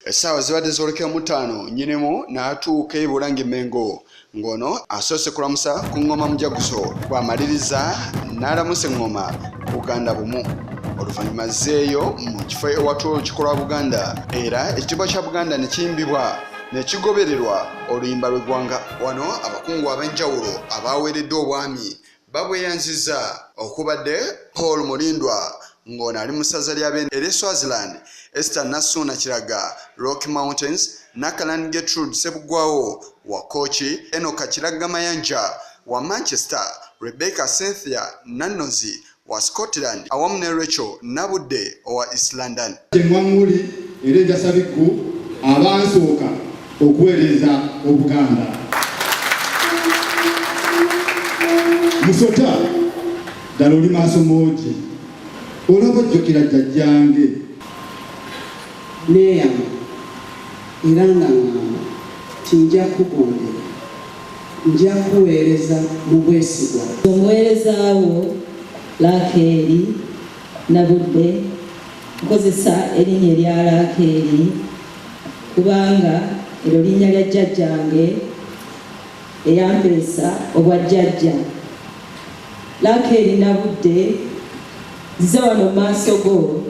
Essaawa zibadde zoolekera mu ttaano nnyinimu n'atuuka e Bulange Mmengo ng'ono asoose kulamusa ku ŋŋoma Mujaguzo bw'amaliriza n'alamusa eŋŋoma Buganda Bumu. Oluvannyuma azzeeyo mu kifo ewatuula olukiiko lwa Buganda era ekitiibwa kya Buganda ne kiyimbibwa ne kigobererwa oluyimba lw'eggwanga. Wano abakungu ab'enjawulo abaaweereddwa obwami babweyanzizza okubadde Paul Mulindwa ng'ono ali mu ssaza lya Beene ery'e Swaziland, Esther Nassuuna Kiraga, Rocky Mountains, Nakalan Gertrude Ssebuggwawo wa Kooki, Enoka Kiragga Mayanja wa Manchester, Rebecca Cynthia Nannozi wa Scotland awamu ne Rachel Nabudde owa East London. Mwammuli era enjasabiggu abansooka okuweereza Obuganda. Musota ddala oli maaso moogi olaba ojjukira jjajjange. Neeyama era nga ŋŋamba nti nja kukugondera, nja kukuweereza mu bwesigwa. Omuweereza wo Laakeeri Nabudde, nkozesa erinnya erya Laakeeri kubanga eryo linnya lya jjajjange eyampeesa obwa jjajja. Laakeeri Nabudde, nzize wano mu maaso go.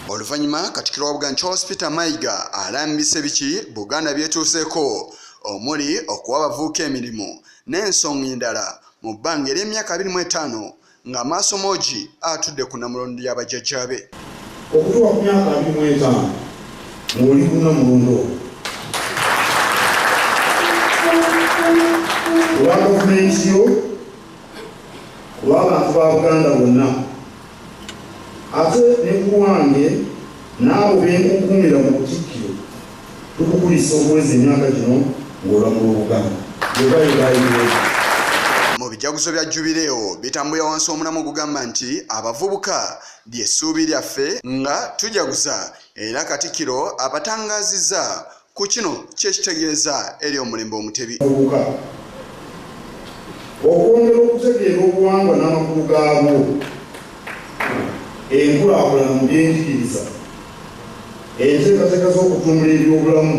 Oluvannyuma Katikkiro wa Buganda Charles Peter Mayiga alambise biki Buganda by'etuuseeko omuli okuwa abavubuka emirimu n'ensonga endala mu bbanga ery'emyaka 25 nga Maasomoogi atudde ku Namulondo ya bajjajjaabe. Okutuuka ku myaka 25 ng'oli ku Namulondo olwa gavumenti yo, ku lw'abantu ba Buganda bonna ate ne ku lwange n'abo be nkukuumira mu Butikkiro, tukukulisa okuweza emyaka gino ng'olamula Obuganda. Mu bijaguzo bya Jubileewo bitambulira wansi w'omulamwa ogugamba nti abavubuka ly'essuubi lyaffe nga tujaguza era Katikkiro abatangaazizza ku kino kye kitegeeza eri omulembe Omutebi. Abavubuka okwongera okutegeera obuwangwa n'amakulu gaabwo, enkulaakulana mu byenjigiriza, enteekateeka z'okutumbula ebyobulamu,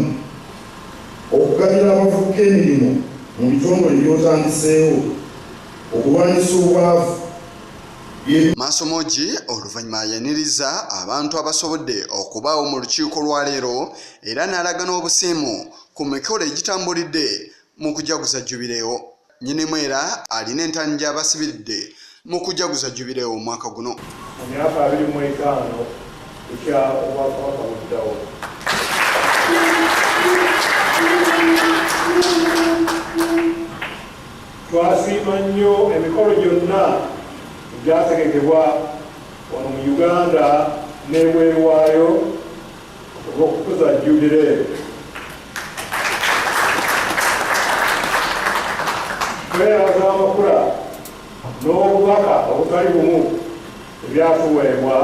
okugabira abavubuka emirimu mu bitongole by'otandiseewo, okulwanyisa obwavu, bye. Maasomogi oluvannyuma ayaniriza abantu abasobodde okubaawo mu lukiiko lwa leero era n'alaga n'obusiimu ku mikolo egitambulidde mu kujaguza Jubileewo. Nnyinimu era alina entaani gy'abasibiridde mu kujaguza Jubileewo omwaka guno. Mu myaka 25 bukya Obwakabaka buddawo. Twasiima nnyo emikolo gyonna egyategekebwa wano mu Uganda n'ebweru waayo ogw'okukuza Jubile. Twebaza amakula n'obubaka obutali bumu ebyatuweebwa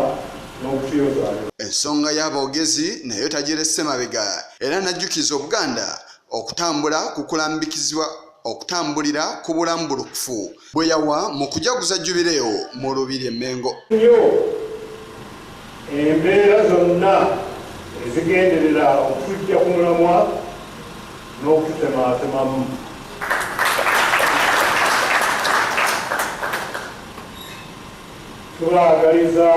n'okutuyozaayoza. Ensonga y'aboogezi nayo tagiresse mabega era n'ajjukiza Obuganda okutambula ku kulambikizibwa okutambulira ku bulambulukufu bwe yawa mu kujaguza Jubileewo mu Lubiri e Mmengo. Nnyo embeera zonna ezigenderera okutuggya ku mulamwa n'okututemaatemamu. Tubaagaliza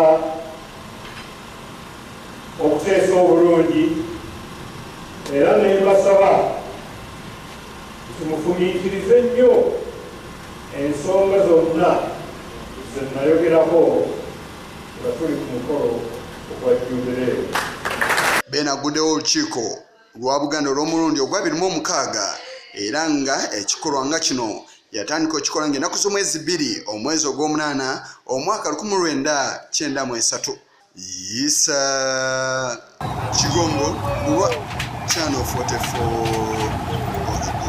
okuteesa obulungi era ne mbasaba nti mufumiitirize nnyo ensonga zonna ze nnayogerako nga tuli ku mukolo ogwa Jubileewo. Beene agguddewo olukiiko lwa Buganda olw'omulundi ogw'abiri mu 6 era nga ekikolwa nga kino yatandika okikola ng'ennaku z'omwezi 2 omwezi ogw'omunaana omwaka 1993. Isa Kigongo lwa Channel 44 Olugulu.